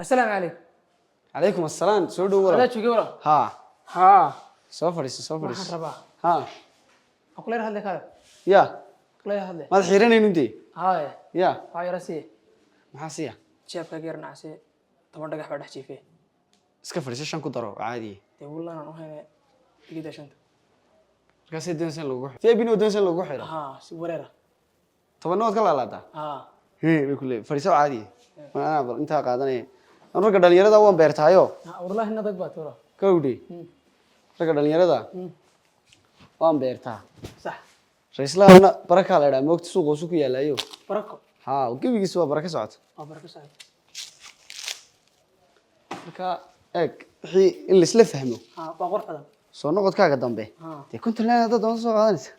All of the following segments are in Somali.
Asalaamu calaykum. Calaykum assalaam, soo dhow walaal. Adaa joogay walaal? Haa. Haa. Soo fadhiiso, soo Waxaan fadhiiso. rabaa Haa. Akuleer hadle kaada. Ya. Akuleer hadle. Maad xiiranaynin dee? Haye. Ya. Waxaa yara siiye. Maxaa siiya? Jeebkaaga yar nacsiye, 10 dhagax baa dhex jiifee. Iska fadhiiso, 5 ku daro, waa caadiye. Dee wallaan aan u hayna igida 5-ta. Markaasay doonaysa in lagugu xiro, vip doonaysa in lagugu xiro. Haa, si wareera. 10-na waad ka laalaadaa. Haa. Hee, bay ku leeyahay fadhiiso, caadiye. Anaa bal intaa qaadanaya, an ragga dhalinyarada waan beertaayo. Wallahi nadag baa tuura. Kowdhe, ragga dhalinyarada waan beertaa. Sax. Raislaamna barakaa la idhaa, moogta suuqa hoose ku yaalayo. Barako. Haa, gebigiisa waa baraka socota. Waa barako saaxiib. Marka eeg, wixii in laisla fahmo. Haa, waa qurux badan. Soo noqodkaaga dambe. Haa. Dee 50 laan haddaad doonto soo qaadanaysa.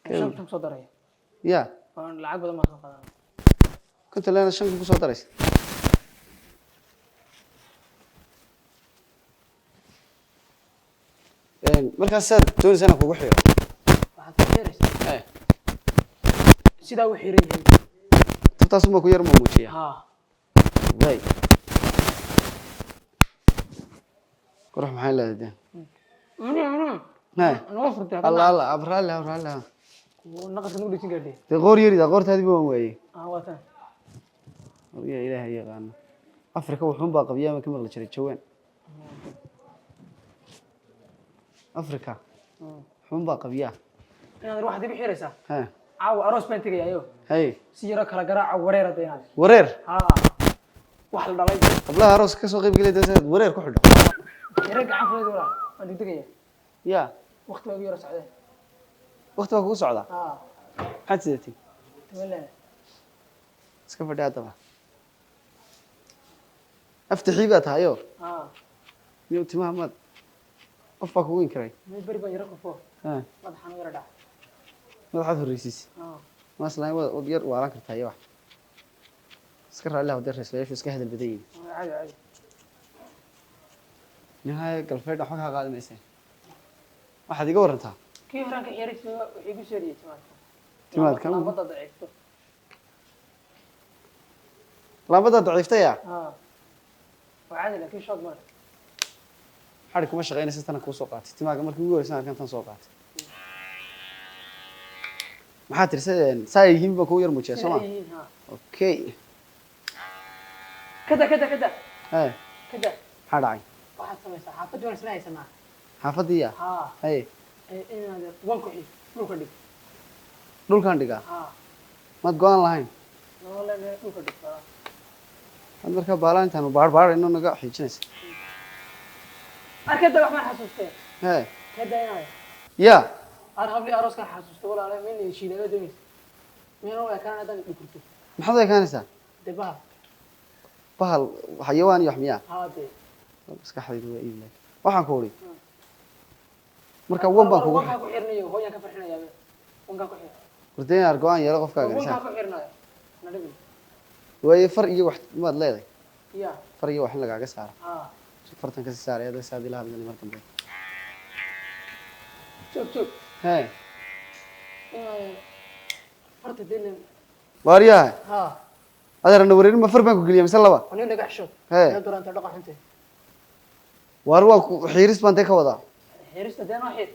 5 kun soo daraya. Ya. Waan lacag badan baan soo qaadanaya. 50 laan 5 kun kusoo daraysa. Markaas saad doonaysa inaan kugu xiro? Waxaad ku xiraysaa sidaa u xiran yahay. Tabtaasuma ku yar muujiya. Haa. Way qurux maxay leedahay dee? Noo furtay. Alla alla, abraalle abraalle. Naqaska nagu dhejin gaadhay. Dee qoor yarida, qoortaadii waan waayey. Ah, waa tan. Waryaa, ilaahay yaqaano, Afrika wuxuun baa qabyaa ma ka maqli jiray jawaan Afrika wuxuun baa qabyaa. Inaad waxaad igu xiraysaa. Ha. Caawa aroos baan tegayaayo. Hay. Si yaro kala garaaca wareer hadda inaad. Wareer? Haa, wax la dhalay. Hablaha arooska kasoo qayb gelaya dee saad wareer ku xidho. Yaro gacan fuleed walaal, waan degdegaya. Ya. Waqti baa igu yaro socdeen. Waqti baa kugu socdaa? Haa. Maxaad sidatay? 10 laan. Iska fadhi haddaba, aftixii baa tahayo. Haa. Miyo timaha maad qof baa kugu inkiray? Meel beri baan yaro qofo. Ha. Madaxaan u yaro dhac. Madaxaad horreysiisay. Haa. Maaslaan waad yar waalan kartaa iyo wax iska raalli ah, dee raislayaashu iska hadal badan yihiin. Caadi caadi. Nihaaya galfeedh waxba kaa qaadi maysa, waxaad iga warantaa. Kii horaan ka xiray wuxuu igu soo eriyey timaadka. Timaadka? Laambada daciifto. Laambadaa daciiftaya. Haa, waa caadi, laakiin shoog male. Xadhig kuma shaqaynaysa, tana kuu soo qaatay timaaga markii ugu horeysan arkan tan soo qaatay. Maxaa tiri? Saa yihiin baa kugu yar muujiya soo ma? Sida ay yihiin, haa. Okay. Kada kada kada. He. Kada. Maxaa dhacay? Waxaad samaysaa, xaafadii waan isla haysanaa. Xaafaddiiya? Haa. Haye. Inaad wan ku xir, dhulka dhig. Dhulkaan dhigaa? Haa. Maad go-aan lahayn? Nolol dhulka dhig. Had markaa baalaan intaanu baar baarayno naga xiijinaysa. Arkada wax maan xasuustee. He. Kada inaad Ya. Ar habli arooskan xasuusta walaale, min shiidada doonaysa miyaan u ekaan haddaan dhukurto? Maxaad u ekaanaysaa? Dee bahal. Bahal xayawaan iyo wax miyaa? Haa dee. Maskaxdaydu waa iib, laakiin waxaan ku uri marka wan baan kugu Wankaa ku xirnayo, hooyaan ka farxinayaa, wankaa ku xir. Wardeen ar go-aan yeelo qofkaaga. Wankaa Insaan ku xirnayo na dhibin. Waaye far iyo wax maad leedahay? Ya. Far iyo wax in lagaaga saaro. Haa. Fartan kasi saaray adoo saad ila hadlani mar dambe. Joog joog. Hee. Inaad farta dee. Waaryaha. Haa. Adeer, na wareerin, ma far baan ku geliya mise laba? Nin dhagax shood. Hee. Meel duraanta dhaqan xunte. Waar waa ku xiiris baan dee ka wadaa. Xirista dee noo xir.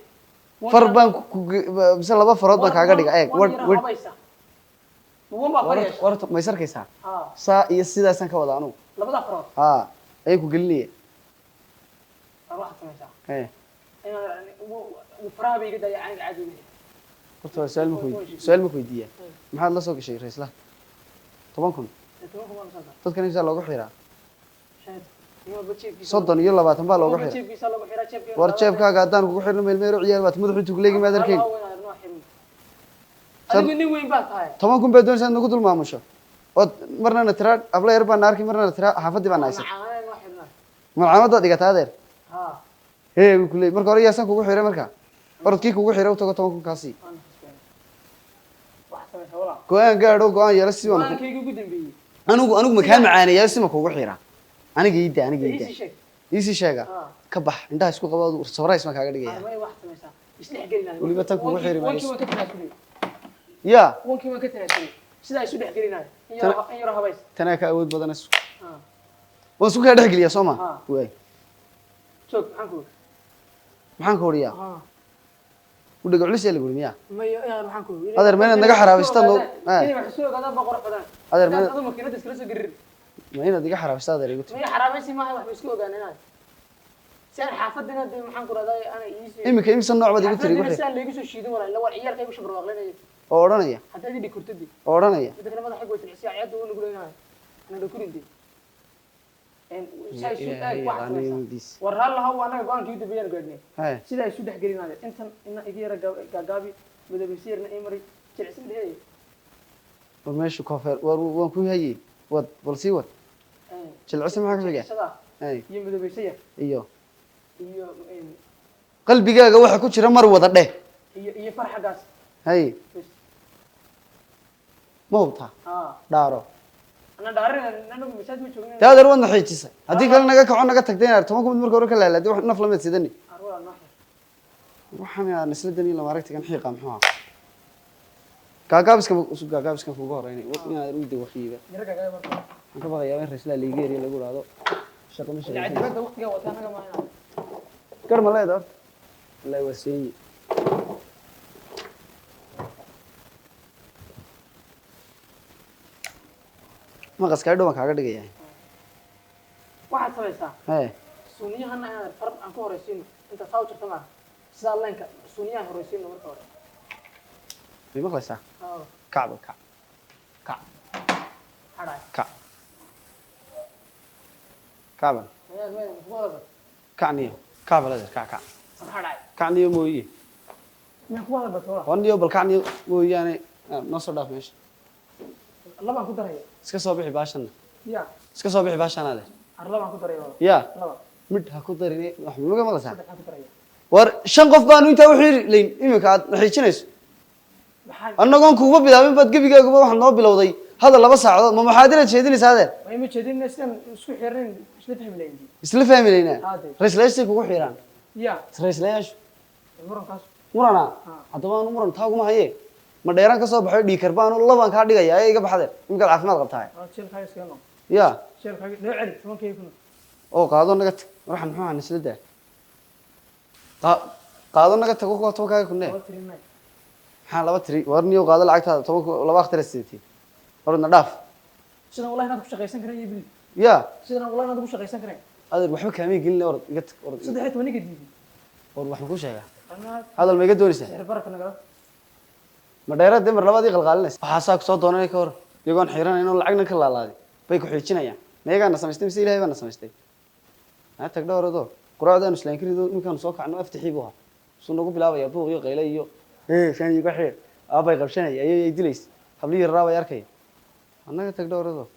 Far baan mise laba farood baan kaaga dhiga, eeg. Wan yara habaysa, wan baa far yeesha. Warta may sarkaysaa? Haa. Saa iyo sidaasaan ka wadaa anugu. Labada farood. Haa, ayaan ku gelinaya. Ar waxaad samaysaa Hee. inaad faraha bay iga daaya, aniga caadi uga. Horta waa su-aal maku weydi, su-aal maku weydiiyaa. Maxaad la soo gashay raislaha? 10,000? 10,000 baan soo Dadkan imsaa loogu xiraa? 15. 30 iyo 20 baa loogu xiraa. Jeebkiisa lagu xiraa, jeebkiisa. War jeebkaaga haddaan kugu xirno meelmeelo ciyaar baad madaxu intuu kuleegi maad arkayn. Adigu nin weyn baa tahay. 10,000 baa doonaysaa inaad nagu dul maamusho, ood marna na tiraa habla yar baa na arki, marna na tiraa xaafaddii baa na haysat. Macaanada noo xirnaa. Malcaamadaad dhigataa adeer? Haa. Hee, buu kuleeyay marka hore yaasaan kugu xiray, marka orodkii kugu xiray u tago, 10,000 kaasii. Waan xusbeen, waxaad samaysaa walaa. Go-aan gaadho, go-aan yeelo si waan Go-aankayga ugu dambeeyey. Anigu makaa macaaneeyaa si ma kugu xiraa? Aniga iida, aniga iida. Iisii sheeg. Iisii sheega. Haa. Ka bax, indhaha isku qabo, surprise baan kaaga dhigaya. Armay, waxaad samaysaa isdhex gelinayo. Weliba tan kugu xiri mayso. Wankii waan ka tanaasulay. Ya. Wankii waan ka tanaasulay, sidaa isu dhex gelinayo, in yaro habays. Tanaa ka awood badanayso. Haa. Waan isku kaa dhex geliyaa soo ma? Ha. Waay. Joog, maxaan ku Maxaan ka horiyaa? Ha. U dhega culis ee lagu yidhi miyaa? Mayo, inaad maxaan ku Adeer, ma inaad naga xaraabistaan Inay wax soo ogaadaan baa qurux badan. Adeer, ma Inaad inaad adu makiinada iskala soo garirin. Ma inaad iga xaraabista adeer igu tiri? Maya, xaraabaysi maaha, waxba isku ogaan inaad si aan xaafadina dee maxaan ku rahday ana iisii Iminka imisa nooc baad igu tiri igu xaafadina xir si aan laygu soo shiidin walaa illa war ciyaalka igu shabarwaaqlinaya. Oo odhanaya. Haddaad idhi kurtadi. Oo odhanaya. Midda kale madaxa way jilcisiya ciyadda uu nuguleynayo ana dhakurindi saa isu Ilaahay eeg wax yaqaano samaysaa. yowmdiisa. War raalli haw, anaga go-aankii u dambeeyaan gaadhnay. Hee. Sidaa isu dhex gelinayo intan ina iga yara gaagaabi madabeysi yarna ii mari jilicsan dhehey. War meeshu koofeer war waan ku hayey, wad bal sii wad. Jilcisa maxaa ka xiga? Jilicsada Hey. iyo madabeysi yar. Iyo iyo qalbigaaga waxa ku jira mar wada dheh. Iyo farxagaas. Hay. Bas. Ma hubtaa? Haa. Dhaaro. Ana dhaarin, anagu masaajid ma joognin. Dee adeer waadna xiijisay, haddii kale naga kaco naga tagtay inaad 10 kumid marka hore ka laalaadi wax naf lameed sidani. Arwaa noo xir. Waxaan aan isla dani lama aragtigan xiiqa muxuu ahaa gaagaabiskan gaagaabiskan kuga horeynay inaad u dawaqiiba. Yara gaagaabi marka. Waxaan ka baqayaa in raislaa liiga eriyo lagu idhaahdo shaqo ma Ila shaqaysan. Cadibada waqtigaa wata anaga maahina. Gar ma leeda horta? Wallahi waa seenyi. Maqaskaa dhow baan kaaga dhigayaa. Waxaad samaysaa hee. Suuniyahana inaad far aan ku horeysiino inta saa u jirta maaha sidaa leenka suuniyahan horeysiino marka hore. May maqlaysaa? Haa. Kacba kac kac. Hadhaay. Kac kacban. Maya maya, kugu hadalba. Kacniyo kacba leeder kac kac. Hadhaay. Kacniyo mooye. Miyaa kugu hadalba tola? Waniyo bal kacniyo mooyaane noo soo dhaaf meesha. Labaan ku daraya. Iska soo bixi baashanna. Ya. Iska soo bixi baashan adeer. Ar labaan ku daraya walaal. Ya. Laba. Midh ha ku darine, wax maga maqlaysaa? Saddex aan ku daraya. War shan qof baanu intaa wuxuu yidhi layn iminka aad naxiijinayso. Maxaa? Annagoon kuuba bilaabin baad gebigaaguba waxaad noo bilowday hadal 2 saacadood ma muxaadiraad jeedinaysaa adeer? Ma ima jeedin sidaan isku xirnayn isla fahmi lahayn. Isla fahmi laynaa. Haade. Raislayaashay kugu xiiraan. Ya. Raislayaashu. Murankaas. Murana. Ha. Haddaba aanu muran taaguma haye, ma dheeraan ka soo baxo dhiikar baanu labaan kaa dhigayaa ee iga baxadeer iminkaad caafimaad qabtaa. Waa jeelkaaga iskaga noq. Ya. Jeelkaaga noo celi 10-kayga kuna. Oo qaado naga tag waxaan muxuu ahaa nisla daa qaado naga tag kuwa 10-kaaga kunne. Laba tiri may. Maxaa laba tiri? War niyow qaado lacagtaada 10 laba akhtira sidatay horna dhaaf. Sidan wallahi inaad ku shaqaysan karin iyo bil. Ya. Sidan wallahi inaad ku shaqaysan karin. Adeer waxba kaamay gelin, orod iga tag orod. 13 ninka diiday. War waxaan kuu sheegaa. Anaa Hadal ma iga doonaysaa? sixir bararka nagala. Ma dheeraad dee mar labaad ii qalqaalinaysa waxaasaa kusoo doonanay ka hor iyagoon xiiranayn oo lacagna ka laalaaday bay ku xiijinayaan. Meegaana samaystay mise ilaahay baana samaystay? Maa tagdha orodoo quraacdaanu islaan karido iminkaanu soo kacno aftixii buu ahaa suu nagu bilaabaya buuq iyo qayle iyo ee shan iga xiir aabbay qabshanaya ayay ay dilaysa hablihii raraa bay arkaya annaga tagdha orodoo.